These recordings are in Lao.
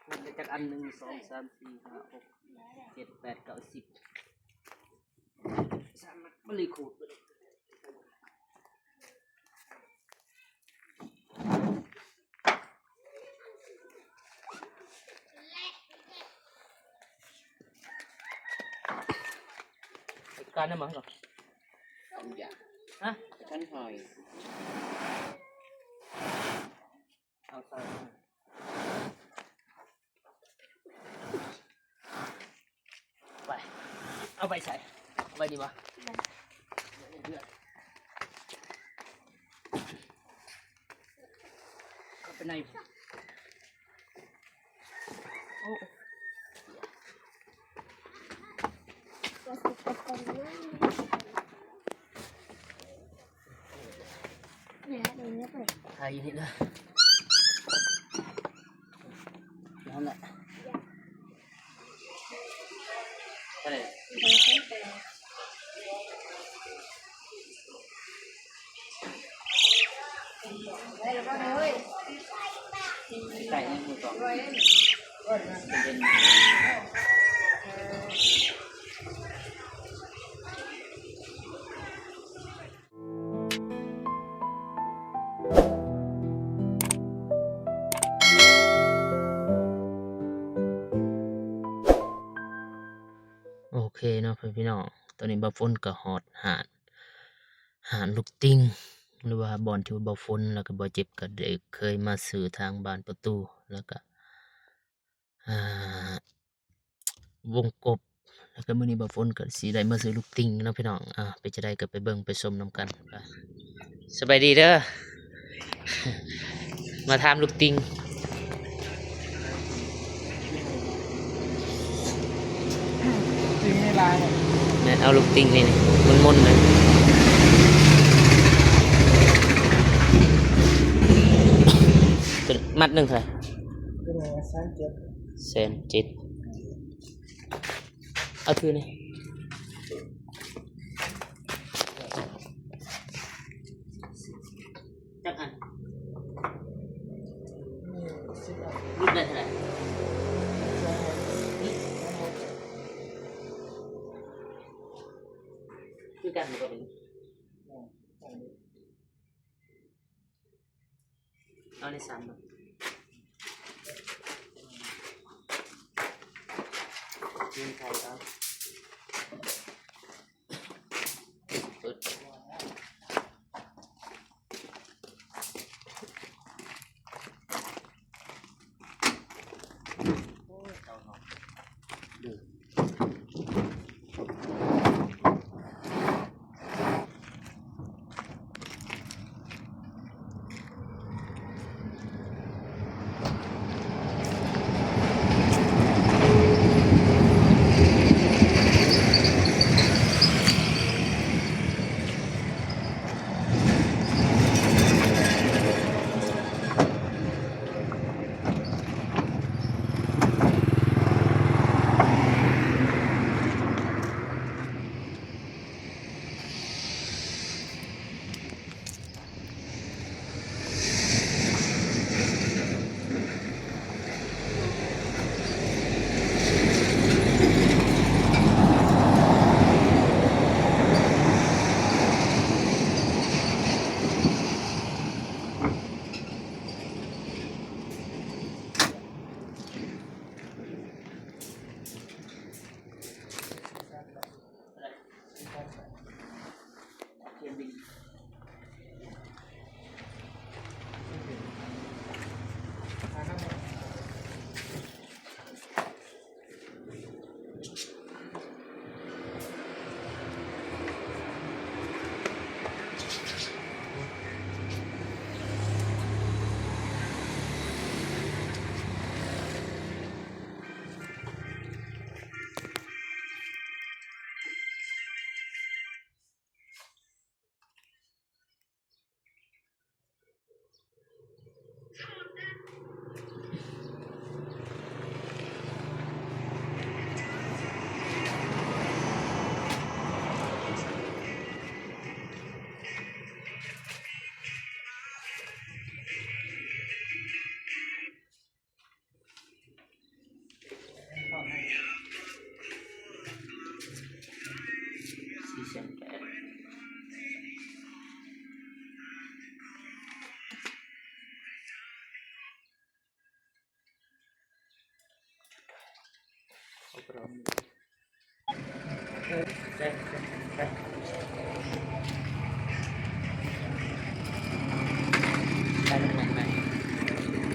ມັນໄດ້ຈັກອັນ ໜຶ່ງ ສອງ ສາມ ສີ່ ຫ້າ ຫົກ ເຈັດ ແປດ ເກົ້າ ສິບ ສາມມັດ ມັນເລີຍຂູດໄປເລີຍ. ການນັ້ນມາເນາະ ສອງຢ່າງ ຮະ ກະທັນຫອຍ ເອົາໃສ່ ໄປ ເອົາໄປໃສ ເອົາໄວ້ນີ້ບໍ່ ເຂົ້າໄປໃນ ໂອ້ ຖ່າຍຢູ່ນີ້ເດີ ນັ້ນແຫຼະ ໄກ່ໃນໝູ່ສອງ ໂອເຄເນາະ ພໍ່ແມ່ພີ່ນ້ອງ ຕອນນີ້ບ່າວຝົນກໍຮອດຮ້ານ ຮ້ານລູກຕິງ ຫຼືວ່າບ່ອນທີ່ວ່າບ່າວຝົນ ແລ້ວກໍບ່າວເຈັບກໍໄດ້ເຄີຍມາຊື້ທາງບ້ານປະຕູ ແລ້ວກໍ ອ່າ ວົງກົບ ແລ້ວກໍມື້ນີ້ບ່າວຝົນກໍຊິໄດ້ມາຊື້ລູກຕິງເນາະພີ່ນ້ອງ ອ່າ ເປັນຈັ່ງໃດກໍໄປເບິ່ງໄປຊົມນຳກັນ ໄປ ສະບາຍດີເດີ ມາຖາມລູກຕິງ ຕິງມີຫຼາຍ ແມ່ນ ເອົາລູກຕິງນີ້ ໝຸນໆ ນະ ມັດໜຶ່ງເທົ່າໃດ? ຕົວນີ້ແສນເຈັດ ແສນເຈັດ ເອົາຄືນີ້ ຈັກອັນ? ຫຼຸດໄດ້ເທົ່າໃດ? ຄືກັນບໍ່? ເອົາໃນສາມບາດ ເງິນໄທເອົາ. ໂ ໄປ ໄປ ໄປ ໄປ ໄປ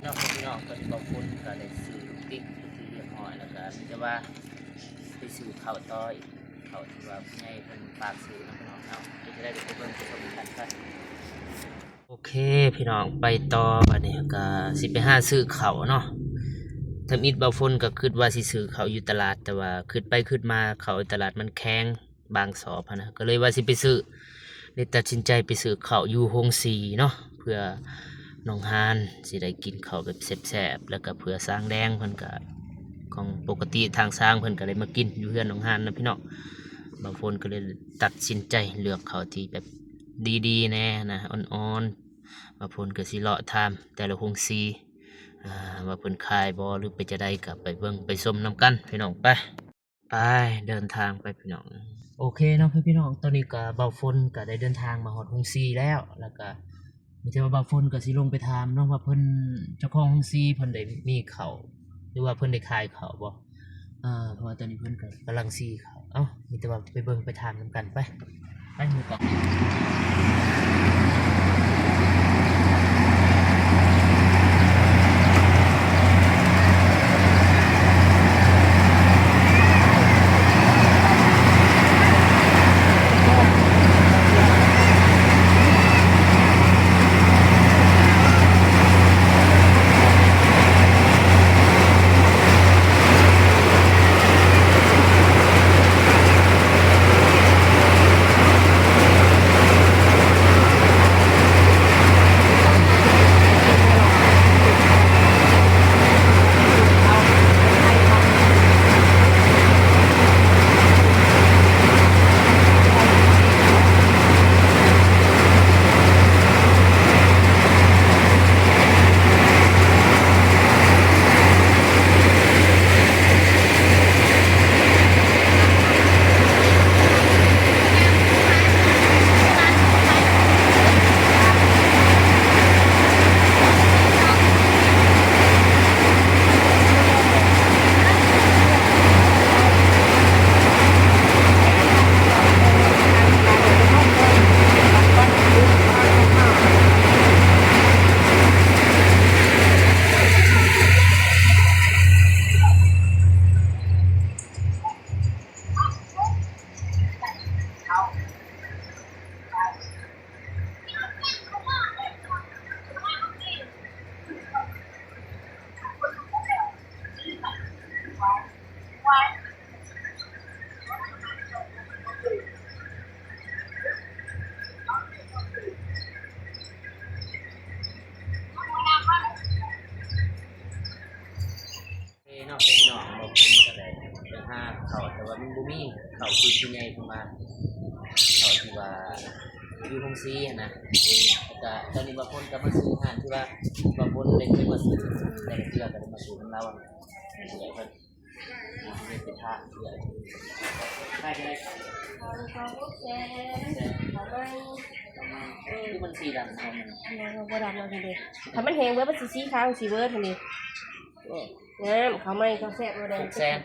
ເນາະ ພີ່ນ້ອງ ຕອນນີ້ບ່າວຝົນກໍໄດ້ຊື້ຕິກເປັນທີ່ຮຽບຮ້ອຍ ແລ້ວກໍມີແຕ່ວ່າໄປຊື້ເຂົ້າຕໍ່ອີກ ເຂົ້າທີ່ວ່າຜູ້ໃຫຍ່ເພິ່ນຝາກຊື້ເນາະ ພີ່ນ້ອງເນາະ ເຮັດຈັ່ງໃດກໍໄປເບິ່ງໄປຊົມນຳກັນໄປ. ໂອເຄ ພີ່ນ້ອງ ໄປຕໍ່ ບາດນີ້ກໍຊິໄປຫາຊື້ເຂົ້າເນາະ. ທຳອິດບ່າວຝົນກໍຄິດວ່າຊິຊື້ເຂົ້າຢູ່ຕະຫຼາດ ແຕ່ວ່າຄິດໄປຄິດມາເຂົ້າຕະຫຼາດມັນແຂງບາງຊອບຫັ້ນນະ ກໍເລີຍວ່າຊິໄປຊື້ ເລີຍຕັດສິນໃຈໄປຊື້ເຂົ້າຢູ່ໂຮງສີເນາະ ເພື່ອນ້ອງຮານຊິໄດ້ກິນເຂົ້າແບບແຊບໆ ແລ້ວກໍເພື່ອຊ່າງແດງເພິ່ນກໍ ຂອງປົກກະຕິທາງຊ່າງເພິ່ນກໍໄດ້ມາກິນຢູ່ເຮືອນນ້ອງຮານນະ ພີ່ນ້ອງ. ບ່າວຝົນກໍເລີຍຕັດສິນໃຈເລືອກເຂົ້າທີ່ແບບ ດີໆ ແດ່ນະ ອ່ອນໆ ວ່າເພິ່ນກໍຊິເລາະຖາມແຕ່ລະໂຮງສີ ອ່າ ວ່າເພິ່ນຂາຍບໍ່ ຫຼືເປັນຈັ່ງໃດ ກໍໄປເບິ່ງໄປຊົມນຳກັນ ພີ່ນ້ອງ ໄປ ໄປ ເດີນທາງໄປ ພີ່ນ້ອງ. ໂອເຄເນາະ ພີ່ນ້ອງ ຕອນນີ້ກໍບ່າວຝົນກໍໄດ້ເດີນທາງມາຮອດໂຮງສີແລ້ວ ແລ້ວກໍມີແຕ່ວ່າບ່າວຝົນກໍຊິລົງໄປຖາມເນາະ ວ່າເພິ່ນ ເຈົ້າຂອງໂຮງສີເພິ່ນໄດ້ມີເຂົ້າ ຫຼືວ່າເພິ່ນໄດ້ຂາຍເຂົ້າບໍ່? ເອີ ເພາະວ່າຕອນນີ້ເພິ່ນກໍກຳລັງສີເຂົ້າ. ເອົ້າ ມີແຕ່ວ່າໄປເບິ່ງໄປຖາມນຳກັນໄປ ໄປ ໝູ່ກອງ. ເນາະ ເປັນເນາະ ບາງຄົນກໍໄດ້ໄປຫາເຂົ້າ ແຕ່ວ່າມັນບໍ່ມີເຂົ້າທີ່ຜູ້ໃຫຍ່ເພິ່ນວ່າ ເຂົ້າທີ່ວ່າຢູ່ໂຮງສີຫັ້ນນະ. ແລ້ວກະຕອນນີ້ບາງຄົນກໍມາຊື້ຮ້ານທີ່ວ່າບາງຄົນໄດ້ເຄີຍມາຊື້ ແຕ່ລະເທື່ອກໍໄດ້ມາຊື້ນຳລາວຫັ້ນນະ ເພິ່ນໄດ້ໄປທານເທື່ອ ຂາຍຈັ່ງໃດ? ເຂົ້າ ເຂົ້າຫົກແສນ ເຂົ້າໃໝ່ ເອີ ຄືມັນສີດຳ ບໍ່ດຳເນາະ ເຫັນເດ້ ຖ້າມັນແຫ້ງເບິດ ມັນຊິສີຂາວ ຊິເບີດຫັ້ນເດ້. ງາມ ເຂົ້າໃໝ່ ເຂົ້າແຊບ ບໍ່ໄດ້ ຫົກແສນ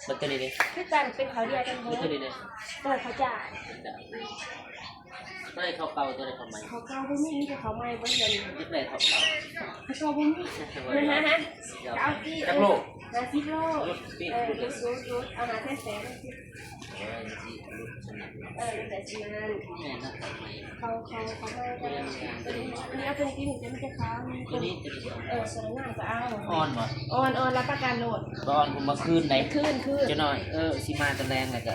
ເບິດໂຕນີ້ເດ້ ຄືກັນ ເປັນເຂົ້າດຽວກັນເບິດ ເບິດໂຕນີ້ເດ້ ບໍ່ ເຂົ້າຈ້າ ເທົ່າໃດເຂົ້າເກົ່າ ເທົ່າໃດເຂົ້າໃໝ່? ເຂົ້າເກົ່າບໍ່ມີ ມີແຕ່ເຂົ້າໃໝ່ເບິດເທື່ອນີ້ ຢາກໄດ້ເຂົ້າເກົ່າ ເຂົ້າເກົ່າບໍ່ມີ ເອົາຕິ ຈັກໂລ? ຫ້າສິບໂລ ເອີ ຫຼຸດ ຫຼຸດ ເອົາຫ້າແສນແສນ ເອີ ເອີ ແຕ່ຊິງາມ ແມ່ນນະ ເຂົ້າ ເຂົ້າ ເຂົ້າໃໝ່ກໍໄດ້ ຕົວນີ້ ຕົວນີ້ເອົາຕົວນີ້ ຕົວນີ້ຈະມີແຕ່ຂາວ ຕົວນີ້ ເອີ ຕົວງາມກໍເອົາ ອ່ອນບໍ່? ອ່ອນ ອ່ອນ ຮັບປະກັນໂລດ ຕອນເມື່ອຄືນໃດ ຄືນ ຄືນ ຈັກໜ້ອຍ ເອີ ຊິມາຕອນແລງແລ້ວກໍ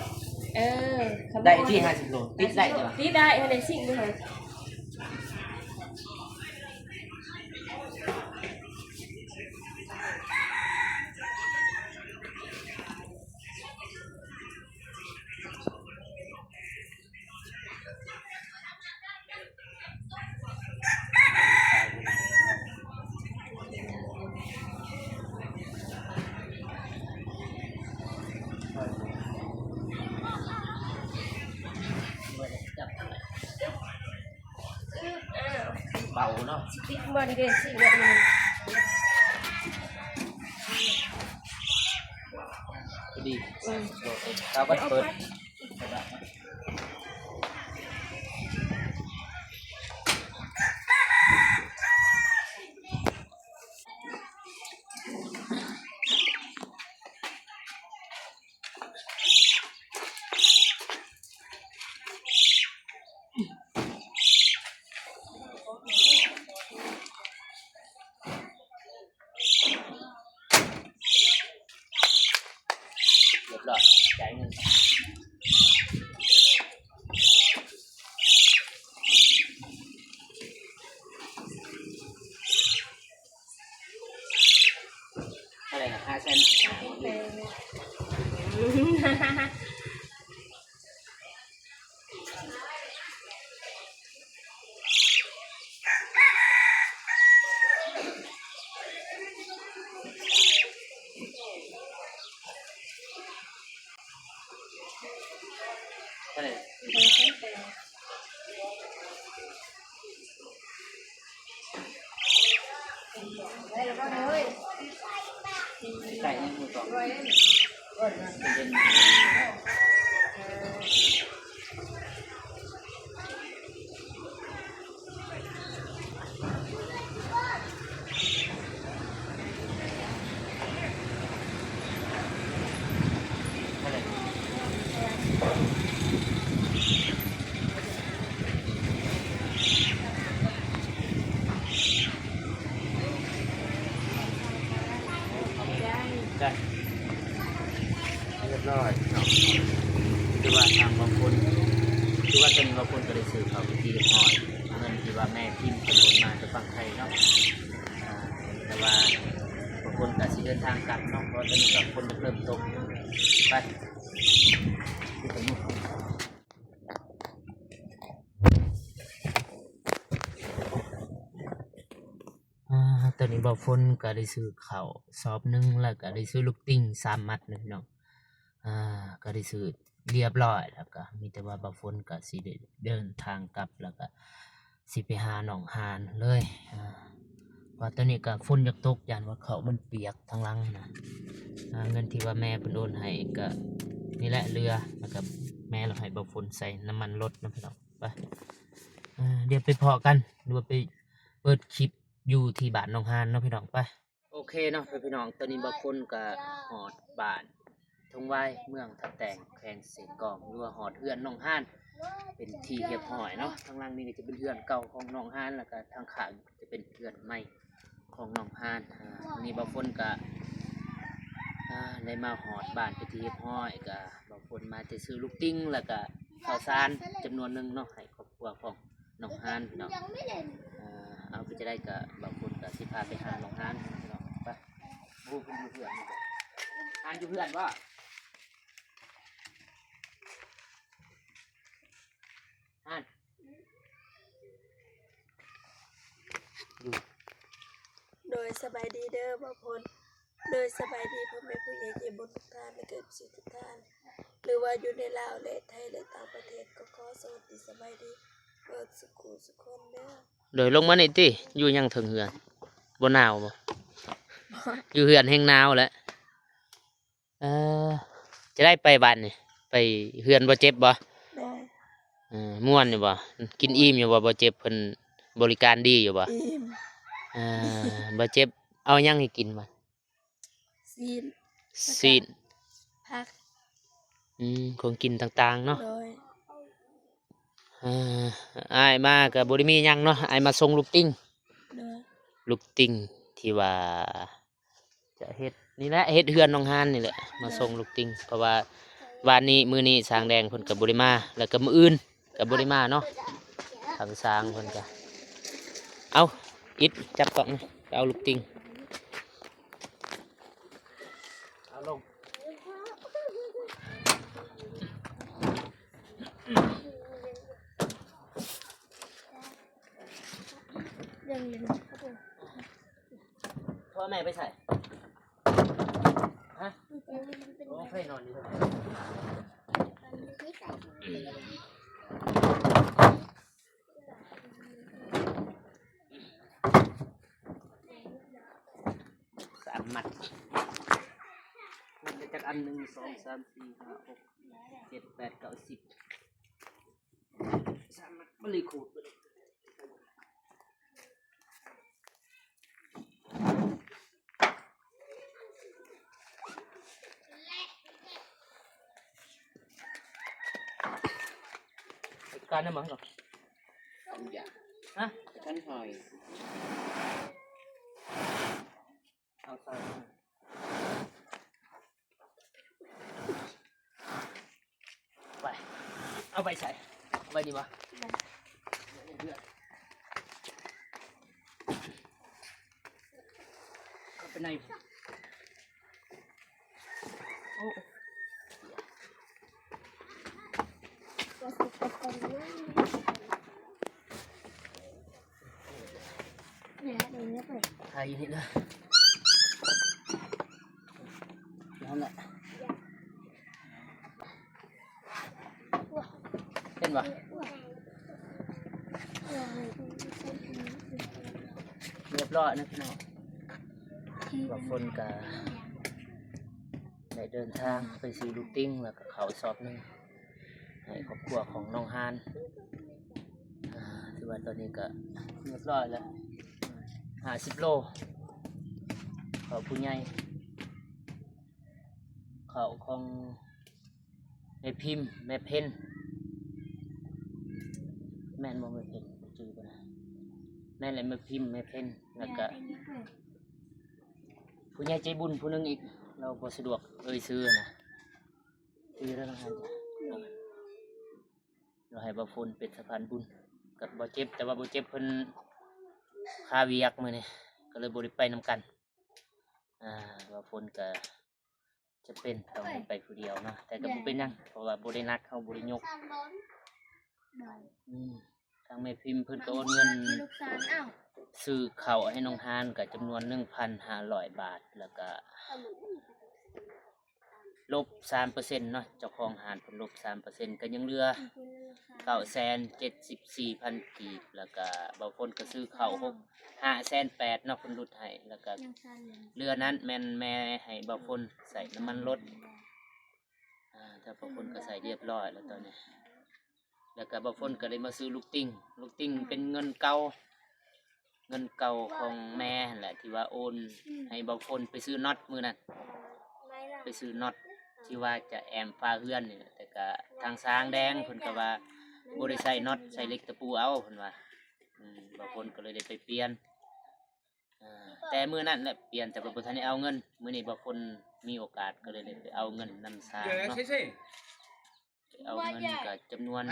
ເອີ ໄດ້ທີ່ຫ້າສິບໂລ ຕິດໄດ້ບໍ່? ຕິດໄດ້ ໃຫ້ໄດ້ສິ່ງເດີ. ເບົາເນາະ ຕິດມານີ້ເດ້ ຊິເນາະ ພໍດີ ອືມ ເອົາໄປເປີດ. ໄກ່ຍັງບໍ່ຕ້ອງ ໄດ້ ຮຽບຮ້ອຍເນາະ ຄືວ່າທາງບາງຄົນ ຄືວ່າຕອນນີ້ບາງຄົນກໍໄດ້ຊື້ເຂົ້າເປັນທີ່ຮຽບຮ້ອຍ ເງິນທີ່ວ່າແມ່ພິມເພິ່ນໂອນມາຈາກຝັ່ງໄທເນາະ ອ່າ ແຕ່ວ່າບາງຄົນກໍຊິເດີນທາງກັບເນາະ ເພາະວ່າຕອນນີ້ກໍຝົນກໍເລີ່ມຕົກ ໄປ ອ່າ ຕອນນີ້ບ່າວຝົນກໍໄດ້ຊື້ເຂົ້າສອບໜຶ່ງ ແລ້ວກໍໄດ້ຊື້ລູກຕິ່ງສາມມັດເນາະພີ່ນ້ອງ ອ່າ ກໍໄດ້ຊື້ຮຽບຮ້ອຍ ແລ້ວກໍມີແຕ່ວ່າບ່າວຝົນກໍຊິໄດ້ເດີນທາງກັບ ແລ້ວກໍຊິໄປຫາໜອງຫານເລີຍ ອ່າ ເພາະວ່າຕອນນີ້ກໍຝົນຢາກຕົກ ຢ້ານວ່າເຂົ້າມັນປຽກທາງຫຼັງນະ ອ່າ ເງິນທີ່ວ່າແມ່ເພິ່ນໂອນໃຫ້ກໍນີ້ແຫຼະເຫຼືອ ແລ້ວກໍແມ່ລາວໃຫ້ບ່າວຝົນໃສ່ນ້ຳມັນລົດເນາະພີ່ນ້ອງ ໄປ ອ່າ ດຽວໄປພໍ້ກັນ ຫຼືວ່າໄປເປີດຄລິບຢູ່ທີ່ບ້ານໜອງຫານເນາະພີ່ນ້ອງ ໄປ ໂອເຄເນາະພີ່ນ້ອງ ຕອນນີ້ບ່າວຝົນກໍຮອດບ້ານທົ່ງວາຍ ເມືອງທ່າແຕງ ແຂວງເຊກອງ ຫຼືວ່າຮອດເຮືອນໜອງຫານເປັນທີ່ຮຽບຮ້ອຍເນາະ ທາງຫຼັງນີ້ກໍຈະເປັນເຮືອນເກົ່າຂອງໜອງຫານ ແລ້ວກໍທາງຂ້າງຈະເປັນເຮືອນໃໝ່ຂອງໜອງຫານ ອ່າ ມື້ນີ້ບ່າວຝົນກໍ ອ່າ ໄດ້ມາຮອດບ້ານເປັນທີ່ຮຽບຮ້ອຍ ກໍບ່າວຝົນມາແຕ່ຊື້ລູກຕິ່ງ ແລ້ວກໍເຂົ້າສານຈຳນວນໜຶ່ງເນາະ ໃຫ້ຄອບຄົວຂອງໜອງຫານພີ່ນ້ອງ ເອີ ເອົາ ເປັນຈັ່ງໃດກໍບ່າວຝົນກໍຊິພາໄປຫາໜອງຫານພີ່ນ້ອງ ໄປ ບໍ່ຮູ້ເພິ່ນຢູ່ເຮືອນບໍ່ ຫານຢູ່ເຮືອນບໍ່ ຫານ ໂດຍ ສະບາຍດີເດີບ່າວຝົນ ໂດຍ ສະບາຍດີພໍ່ແມ່ຜູ້ໃຫຍ່ໃຈບຸນທຸກທ່ານ ແລະກໍເອັຟຊີທຸກທ່ານ ຫຼືວ່າຢູ່ໃນລາວ ແລະໄທ ແລະຕ່າງປະເທດ ກໍຂໍສະຫວັດດີສະບາຍດີເບິດສຸຂູສຸຄົນເດີ. ໂດຍ ລົງມານີ້ຕິ ຢູ່ຫຍັງເທິງເຮືອນ ບໍ່ໜາວບໍ່? ຢູ່ເຮືອນແຮ່ງໜາວແຫຼະ. ເອີ ຈະໄດ້ໄປບ້ານນີ້ ໄປເຮືອນບໍ່ເຈັບບໍ່? ໂດຍ ເອີ ມ່ວນຢູ່ບໍ່? ກິນອີ່ມຢູ່ບໍ່? ບໍ່ເຈັບເພິ່ນບໍລິການດີຢູ່ບໍ່? ອີ່ມ ເອີ ບໍ່ເຈັບ ເອົາຫຍັງໃຫ້ກິນບັດ? ຊີ້ນ ຊີ້ນ ແລ້ວກໍຜັກ ອືມ ຂອງກິນຕ່າງໆເນາະ. ໂດຍ ເອີ ອ້າຍມາກໍບໍ່ໄດ້ມີຫຍັງເນາະ ອ້າຍມາສົ່ງລູກຕິ່ງ. ໂດຍ ລູກຕິ່ງທີ່ວ່າຈະເຮັດນີ້ແຫຼະ ເຮັດເຮືອນນ້ອງຮານນີ້ແຫຼະ ມາສົ່ງລູກຕິ່ງ ເພາະວ່າວານນີ້ ມື້ນີ້ຊ່າງແດງເພິ່ນກໍບໍ່ໄດ້ມາ ແລ້ວກໍມື້ອື່ນ ກໍບໍ່ໄດ້ມາເນາະ ທາງຊ່າງເພິ່ນກໍ ເອົາ ອິດ ຈັບກ້ອງ ໄປເອົາລູກຕິ່ງ ເອົາລົງ ພໍ່ແມ່ໄປໃສ? ຮະ? ໂອ້ ໃຜນອນຢູ່ຫັ້ນ? ສາມມັດ ມັດໄດ້ຈັກອັນ? ໜຶ່ງ ສອງ ສາມ ສີ່ ຫ້າ ຫົກ ເຈັດ ແປດ ເກົ້າ ສິບ ສາມມັດ ມັນເລີຍຂູດ. ຈັດການນຳມັນກ່ອນ ອັນຢາ ຮະ? ຄັນຫອຍ ເອົາໃສ່ ໄປ ເອົາໄປໃສ່ ໄວ້ນີ້ບໍ່? ເຂົ້າໄປໃນ ໂອ້ ຖ່າຍຢູ່ນີ້ເດີ ນັ້ນແຫຼະ. ນບໍ່? ຮຽບຮ້ອຍນະພີ່ນ້ອງ. ບ່າວຝົນກະໄດ້ເດີນທາງໄປຊື້ລູກຕິ່ງ ແລ້ວກະເຂົ້າສອບໜຶ່ງ ໃຫ້ຄອບຄົວຂອງນ້ອງຮານ. ອ່າ ຖືວ່າຕອນນີ້ກະຮຽບຮ້ອຍແລ້ວ ຫ້າສິບໂລ ເຂົ້າຜູ້ໃຫຍ່ ເຂົ້າຂອງແມ່ພິມ ແມ່ເພັນ ແມ່ນບໍ່ແມ່ເພັນ? ຊື່ບໍ່ໄດ້ ແມ່ນແຫຼະ ແມ່ພິມ ແມ່ເພັນ ແລ້ວກະ ຜູ້ໃຫຍ່ໃຈບຸນຜູ້ໜຶ່ງອີກ ລາວບໍ່ສະດວກເອີ່ຍຊື່ນະ ຊື່ລະນະ ລາວໃຫ້ບ່າວຝົນເປັນສະພານບຸນກັບບ່າວເຈັບ ແຕ່ວ່າບ່າວເຈັບເພິ່ນຄາວຽກມື້ນີ້ ກໍເລີຍບໍ່ໄດ້ໄປນຳກັນ. ອ່າ ບ່າວຝົນກໍຈຳເປັນຕ້ອງໄດ້ໄປຜູ້ດຽວເນາະ ແຕ່ກໍບໍ່ເປັນຫຍັງ ເພາະວ່າບໍ່ໄດ້ໜັກ ເຮົາບໍ່ໄດ້ຍົກ. ອືມ ທາງແມ່ພິມເພິ່ນກໍໂອນເງິນຊື້ເຂົ້າໃຫ້ນ້ອງຮານ ກໍຈຳນວນໜຶ່ງພັນຫ້າຮ້ອຍບາດ ແລ້ວກໍລົບສາມເປີເຊັນເນາະ ເຈົ້າຂອງຮ້ານເພິ່ນລົບສາມເປີເຊັນ ກໍຍັງເຫຼືອເກົ້າແສນເຈັດສິບສີ່ພັນກີບ ແລ້ວກໍບ່າວຝົນກໍຊື້ເຂົ້າຫົກ ຫ້າແສນແປດເນາະ ເພິ່ນຫຼຸດໃຫ້ ແລ້ວກໍເຫຼືອນັ້ນແມ່ນແມ່ໃຫ້ບ່າວຝົນໃສ່ນ້ຳມັນລົດ. ອ່າ ແຕ່ບ່າວຝົນກໍໃສ່ຮຽບຮ້ອຍແລ້ວຕອນນີ້ ແລ້ວກໍບ່າວຝົນກໍໄດ້ມາຊື້ລູກຕິ່ງ ລູກຕິ່ງເປັນເງິນເກົ່າ ເງິນເກົ່າຂອງແມ່ຫັ້ນແຫຼະ ທີ່ວ່າໂອນໃຫ້ບ່າວຝົນໄປຊື້ນັອດມື້ນັ້ນ ໄປຊື້ນັອດທີ່ວ່າຈະແອ້ມຝາເຮືອນນີ້ແຫຼະ ແຕ່ກໍທາງຊ່າງແດງເພິ່ນກໍວ່າບໍ່ໄດ້ໃສ່ນັອດ ໃສ່ເຫຼັກຕະປູເອົາເພິ່ນວ່າ. ອືມ ບ່າວຝົນກໍເລີຍໄດ້ໄປປ່ຽນ. ເອີ ແຕ່ມື້ນັ້ນແຫຼະປ່ຽນ ແຕ່ວ່າບໍ່ທັນໄດ້ເອົາເງິນ ມື້ນີ້ບ່າວຝົນມີໂອກາດກໍເລີຍໄດ້ໄປເອົາເງິນນຳຊ່າງເນາະ ເອົາເງິນກໍຈຳນວນ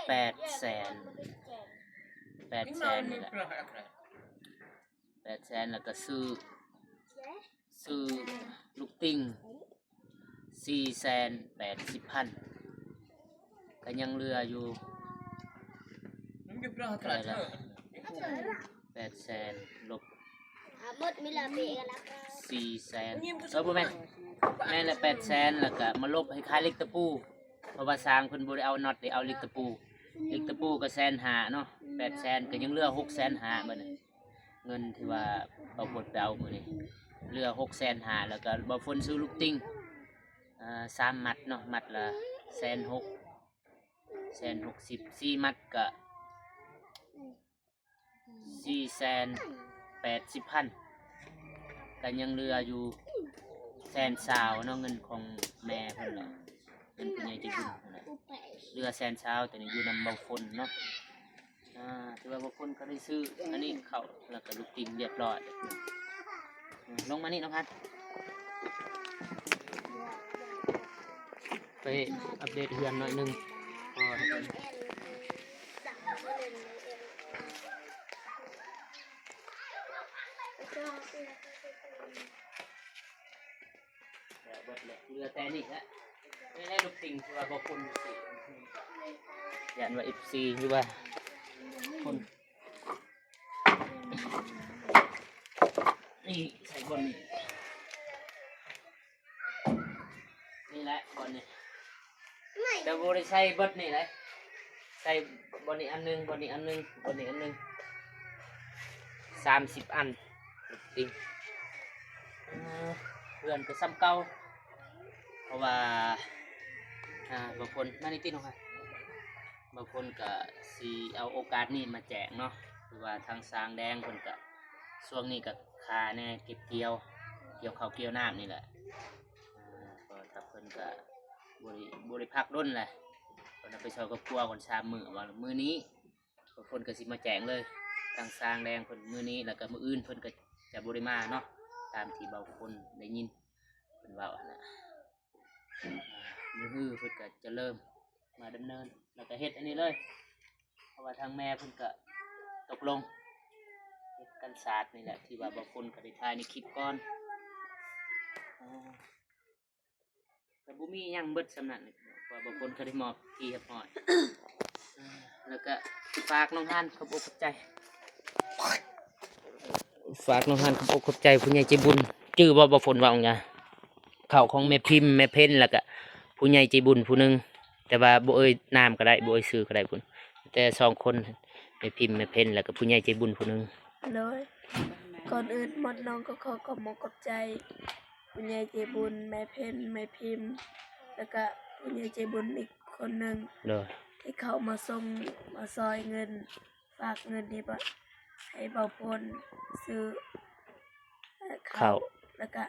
ແປດແສນ ແປດແສນນີ້ແຫຼະ ແປດແສນ ແລ້ວກໍຊື້ ຊື້ລູກຕິ່ງສີ່ແສນແປດສິບພັນ ກໍຍັງເຫຼືອຢູ່ ເທົ່າໃດລະ ແປດແສນລົບສີ່ແສນ ເອີ ບໍ່ແມ່ນ ແມ່ນແຫຼະ ແປດແສນ ແລ້ວກໍມາລົບໃຫ້ຄ່າເຫຼັກຕະປູ ເພາະວ່າຊ່າງເພິ່ນບໍ່ໄດ້ເອົານັອດ ໄດ້ເອົາເຫຼັກຕະປູ ເຫຼັກຕະປູກໍແສນຫ້າເນາະ ແປດແສນ ກໍຍັງເຫຼືອຫົກແສນຫ້າບາດນີ້. ເງິນທີ່ວ່າບ່າວຝົນໄປເອົາມື້ນີ້ເຫຼືອຫົກແສນຫ້າ ແລ້ວກໍບ່າວຝົນຊື້ລູກຕິ່ງ ເອີ ສາມມັດເນາະ ມັດລະແສນຫົກ ແສນຫົກສິບ ສີ່ມັດກະສີ່ແສນແປດສິບພັນ ກໍຍັງເຫຼືອຢູ່ແສນຊາວເນາະ ເງິນຂອງແມ່ເພິ່ນແຫຼະ ເປັນຜູ້ໃຫຍ່ໃຈບຸນຫັ້ນແຫຼະ ເຫຼືອແສນຊາວ ແຕ່ນີ້ຢູ່ນຳບ່າວຝົນເນາະ. ອ່າ ຖືວ່າບ່າວຝົນກໍໄດ້ຊື້ອັນນີ້ເຂົ້າ ແລ້ວກໍລູກຕິ່ງຮຽບຮ້ອຍ. ອືມ ລົງມານີ້ນ້ອງພັນ ໄປອັບເດດເຮືອນໜ້ອຍໜຶ່ງ ພໍໃຫ້ເພິ່ນ ແລ້ວເບິດແລ້ວ ເຫຼືອແຕ່ນີ້ແຫຼະ ນີ້ແຫຼະລູກຕິ່ງທີ່ວ່າບໍ່ຄົນຊື້ ຢ້ານວ່າເອັຟຊີ ຫຼືວ່າຄົນ ນີ້ໃສ່ບ່ອນນີ້ ນີ້ແຫຼະບ່ອນນີ້ ແຕ່ບໍ່ໄດ້ໃສ່ເບິດນີ້ເດ້ ໃສ່ບ່ອນນີ້ອັນໜຶ່ງ ບ່ອນນີ້ອັນໜຶ່ງ ບ່ອນນີ້ອັນໜຶ່ງ ສາມສິບອັນ ຕິ ເອີ ເຮືອນກໍສ່ຳເກົ່າ ເພາະວ່າ ອ່າ ບ່າວຝົນ ມານີ້ຕິນ້ອງ ບ່າວຝົນກໍຊິເອົາໂອກາດນີ້ມາແຈ້ງເນາະ ຄືວ່າທາງຊ່າງແດງເພິ່ນກໍ ຊ່ວງນີ້ກໍຄາແດ່ ເກັບກ່ຽວ ກ່ຽວເຂົ້າກ່ຽວນ້ຳນີ້ແຫຼະ ອ່າ ກໍຖ້າເພິ່ນກໍບໍ່ໄດ້ ບໍ່ໄດ້ພັກດົນແຫຼະ ເພິ່ນເອົາໄປຊ່ອຍຄອບຄົວກ່ອນສາມມື້ ວ່າມື້ນີ້ ເພິ່ນກໍຊິມາແຈ້ງເລີຍ ທາງຊ່າງແດງເພິ່ນມື້ນີ້ ແລ້ວກໍມື້ອື່ນເພິ່ນກໍຈະບໍ່ໄດ້ມາເນາະ ຕາມທີ່ບ່າວຝົນໄດ້ຍິນເພິ່ນເວົ້າຫັ້ນນະ ມື້ຮືເພິ່ນກໍຈະເລີ່ມມາດຳເນີນ ແລ້ວກໍເຮັດອັນນີ້ເລີຍ ເພາະວ່າທາງແມ່ເພິ່ນກໍຕົກລົງເຮັດກັນສາດນີ້ແຫຼະ ທີ່ວ່າບ່າວຝົນກໍໄດ້ຖ່າຍໃນຄລິບກ່ອນ ອ່າ ກໍບໍ່ມີຫຍັງ ເບິດສ່ຳນັ້ນ ເພາະວ່າບ່າວຝົນກໍໄດ້ມອບທີ່ຮຽບຮ້ອຍ ແລ້ວກໍຝາກນ້ອງຮານຂອບອົກຂອບໃຈ ຝາກນ້ອງຮານຂອບອົກຂອບໃຈຜູ້ໃຫຍ່ໃຈບຸນ ຈື່ບໍ່ ບ່າວຝົນວ່າຫຍັງ ເຂົ້າຂອງແມ່ພິມ ແມ່ເພັນ ແລ້ວກໍຜູ້ໃຫຍ່ໃຈບຸນຜູ້ໜຶ່ງ ຕ່ວ່າບໍ່ເອີ່ຍນາມກໍໄດ້ ບໍ່ເອີ່ຍຊື່ກໍໄດ້ພຸ້ນ ແຕ່ສອງຄົນ ແມ່ພິມ ແມ່ເພັນ ແລ້ວກໍຜູ້ໃຫຍ່ໃຈບຸນຜູ້ໜຶ່ງ. ໂດຍ ກ່ອນອື່ນໝົດນ້ອງກໍຂໍຂອບອົກຂອບໃຈຜູ້ໃຫຍ່ໃຈບຸນ ແມ່ເພັນ ແມ່ພິມ ແລ້ວກະຜູ້ໃຫຍ່ໃຈບຸນອີກຄົນໜຶ່ງ ໂດຍ ທີ່ເຂົ້າມາສົ່ງ ມາຊ່ອຍເງິນ ຝາກເງິນໃຫ້ ໃຫ້ເບົາພົນຊື້ ເອີ່ ເຂົ້າ ເຂົ້າ ແລ້ວກະ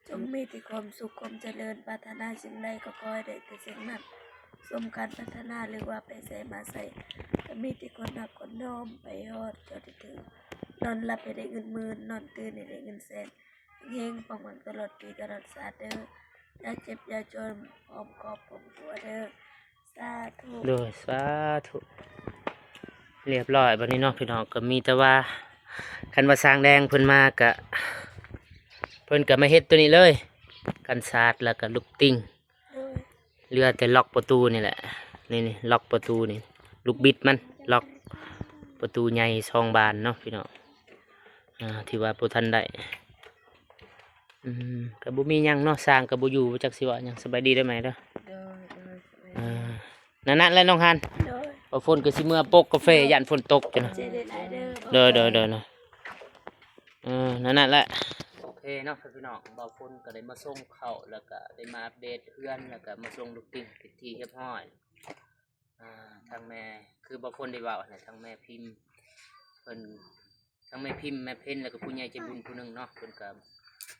ຈົ່ງມີແຕ່ຄວາມສຸກຄວາມຈະເລີນ ປາດຖະໜາສິ່ງໃດກໍຂໍໃຫ້ໄດ້ແຕ່ສິ່ງນັ້ນ ສົມຄວາມປາດຖະໜາ ຫຼືວ່າໄປໃສມາໃສກໍມີແຕ່ຄົນຮັກຄົນຫອມ ໄປຮອດຈຸດທີ່ຖືກ ນອນຫຼັບໃຫ້ໄດ້ເງິນໝື່ນ ນອນຕື່ນໃຫ້ໄດ້ເງິນແສນ ເຮັງໆ ປັງໆ ຕະຫຼອດປີຕະຫຼອດຊາດເດີ ຢ່າເຈັບຢ່າຈົນ ພ້ອມຄອບພ້ອມຄົວເດີ ສາທຸ ໂດຍ ສາທຸ ລຽບຮ້ອຍບັດນີ້ເນາະພີ່ນ້ອງ ກໍມີແຕ່ວ່າ ຄັນວ່າຊ່າງແດງເພິ່ນມາກະ ເພິ່ນກະມາເຮັດໂຕນີ້ເລີຍ ກັນສາດ ແລ້ວກະລູກຕິ່ງ ໂດຍ ເຫຼືອແຕ່ລັອກປະຕູນີ້ແຫຼະ ນີ້ໆ ລັອກປະຕູນີ້ ລູກບິດມັນ ລັອກປະຕູໃຫຍ່ສອງບານເນາະພີ່ນ້ອງ ອ່າ ທີ່ວ່າບໍ່ທັນໄດ້ ອືມ ກໍບໍ່ມີຫຍັງເນາະ ຊ່າງກໍບໍ່ຢູ່ ບໍ່ຈັກຊິເວົ້າຫຍັງ. ສະບາຍດີເດີແມ່ເດີ. ໂດຍ ໂດຍ ສະບາຍດີ. ອ່າ ນັ້ນໆ ແຫຼະນ້ອງຮານ. ໂດຍ. ບໍ່ຝົນກໍຊິເມືອປົກກາເຟ ຢ້ານຝົນຕົກຢູ່ນະ. ໃຈຫຼາຍໆເດີ. ໂດຍ ໂດຍ ໂດຍ. ເອີ ນັ້ນໆ ແຫຼະ. ໂອເຄເນາະ ພີ່ນ້ອງ ບ່າວຝົນກໍໄດ້ມາສົ່ງເຂົ້າ ແລ້ວກໍໄດ້ມາອັບເດດເຮືອນ ແລ້ວກໍມາສົ່ງລູກຕິ່ງເປັນທີ່ຮຽບຮ້ອຍ. ອ່າ ທາງແມ່ ຄືບ່າວຝົນໄດ້ເວົ້າຫັ້ນແຫຼະ ທາງແມ່ພິມເພິ່ນ ທັງແມ່ພິມ ແມ່ເພັນ ແລ້ວກໍຜູ້ໃຫຍ່ໃຈບຸນຜູ້ໜຶ່ງເນາະ ເພິ່ນກໍ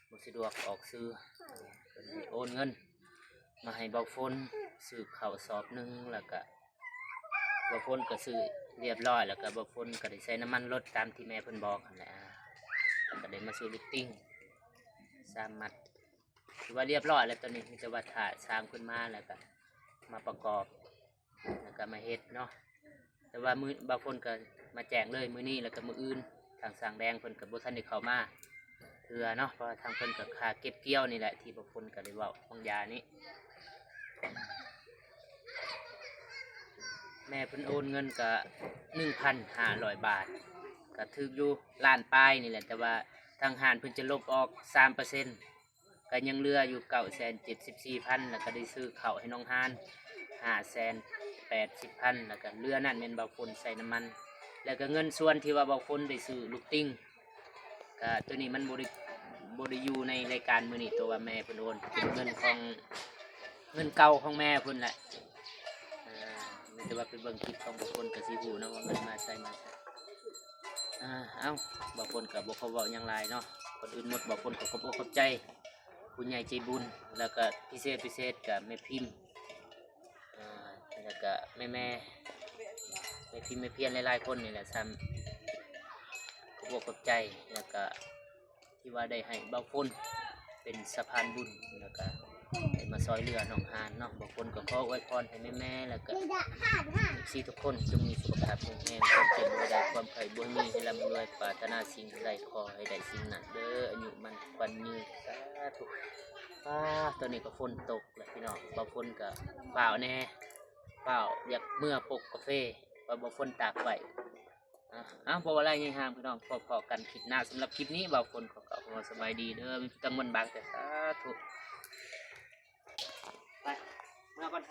ບໍ່ສະດວກອອກຊື່ ເພິ່ນໃຫ້ໂອນເງິນມາໃຫ້ບ່າວຝົນຊື້ເຂົ້າສອບໜຶ່ງ ແລ້ວກໍບ່າວຝົນກໍຊື້ຮຽບຮ້ອຍ ແລ້ວກໍບ່າວຝົນກໍໄດ້ໃສ່ນ້ຳມັນລົດຕາມທີ່ແມ່ເພິ່ນບອກຫັ້ນແຫຼະ ແລ້ວກໍໄດ້ມາຊື້ລິບຕິ້ງສາມມັດ ຖືວ່າຮຽບຮ້ອຍແລ້ວ. ຕອນນີ້ມີແຕ່ວ່າຖ້າຊ່າງເພິ່ນມາ ແລ້ວກໍມາປະກອບ ແລ້ວກໍມາເຮັດເນາະ ແຕ່ວ່າມື້ ບ່າວຝົນກໍມາແຈ້ງເລີຍມື້ນີ້ ແລ້ວກໍມື້ອື່ນ ທາງຊ່າງແດງເພິ່ນກໍບໍ່ທັນໄດ້ເຂົ້າມາເທື່ອເນາະ ເພາະວ່າທາງເພິ່ນກໍຄ່າເກັບກ່ຽວນີ້ແຫຼະ ທີ່ບ່າວຝົນກໍໄດ້ເວົ້າບາງຢ່າງນີ້ ແມ່ເພິ່ນໂອນເງິນກໍໜຶ່ງພັນຫ້າຮ້ອຍບາດ ກໍຖືກຢູ່ລ້ານປາຍນີ້ແຫຼະ ແຕ່ວ່າທາງຮ້ານເພິ່ນຈະລົບອອກສາມເປີເຊັນ ກໍຍັງເຫຼືອຢູ່ເກົ້າແສນເຈັດສິບສີ່ພັນ ແລ້ວກໍໄດ້ຊື້ເຂົ້າໃຫ້ນ້ອງຮານຫ້າແສນແປດສິບພັນ ແລ້ວກໍເຫຼືອນັ້ນແມ່ນບ່າວຝົນໃສ່ນ້ຳມັນ ແລ້ວກໍເງິນສ່ວນທີ່ວ່າບ່າວຝົນໄດ້ຊື້ລູກຕິ່ງ ກໍໂຕນີ້ມັນບໍ່ໄດ້ ບໍ່ໄດ້ຢູ່ໃນລາຍການມື້ນີ້ ໂຕວ່າແມ່ເພິ່ນໂອນ ເປັນເງິນຂອງ ເງິນເກົ່າຂອງແມ່ເພິ່ນແຫຼະ. ເອີ ມີແຕ່ວ່າໄປເບິ່ງຄລິບຂອງບ່າວຝົນກໍຊິຮູ້ເນາະວ່າເງິນມາໃສມາໃສ. ອ່າ ເອົ້າ ບ່າວຝົນກໍບໍ່ຂໍເວົ້າຫຍັງຫຼາຍເນາະ ກ່ອນອື່ນໝົດບ່າວຝົນກໍຂອບອົກຂອບໃຈ ຜູ້ໃຫຍ່ໃຈບຸນ ແລ້ວກໍພິເສດ ພິເສດກໍແມ່ພິມ ອ່າ ແລ້ວກໍແມ່ໆ ແມ່ພິມແມ່ພຽນຫຼາຍໆຄົນນີ້ແຫຼະ ຊ້ຳ ຂອບອົກຂອບໃຈ ແລ້ວກໍທີ່ວ່າໄດ້ໃຫ້ບ່າວຝົນເປັນສະພານບຸນ ແລ້ວກໍໄດ້ມາຊ່ອຍເຫຼືອນ້ອງຮານເນາະ. ບ່າວຝົນກໍຂໍອວຍພອນໃຫ້ແມ່ໆ ແລ້ວກໍເອັຟຊີທຸກຄົນຈົ່ງມີສຸຂະພາບແຂງແຮງ ຄວາມເຈັບບໍ່ໄດ້ ຄວາມໄຂ້ບໍ່ມີ ໃຫ້ລ່ຳລວຍ ປາດຖະໜາສິ່ງໃດຂໍໃຫ້ໄດ້ສິ່ງນັ້ນເດີ ອາຍຸໝັ້ນຂວັນຍືນ ສາທຸ. ອ່າ ຕອນນີ້ກໍຝົນຕົກແລ້ວພີ່ນ້ອງ ບ່າວຝົນກໍຟ້າວແດ່ ຟ້າວຢາກເມືອປົກກາເຟ ວ່າບ່າວຝົນຕາກໄວ້. ອ່າ ເອົາ ບໍ່ວ່າຫຼາຍຍາຍຫ່າງພີ່ນ້ອງ ພໍ້ກັນຄລິບໜ້າ ສຳລັບຄລິບນີ້ບ່າວຝົນຂໍກ່າວຄຳວ່າສະບາຍດີເດີ ມີແຕ່ມົນບາງແຕ່ ສາທຸ. ໄປ ເມືອກ່ອນໄທ.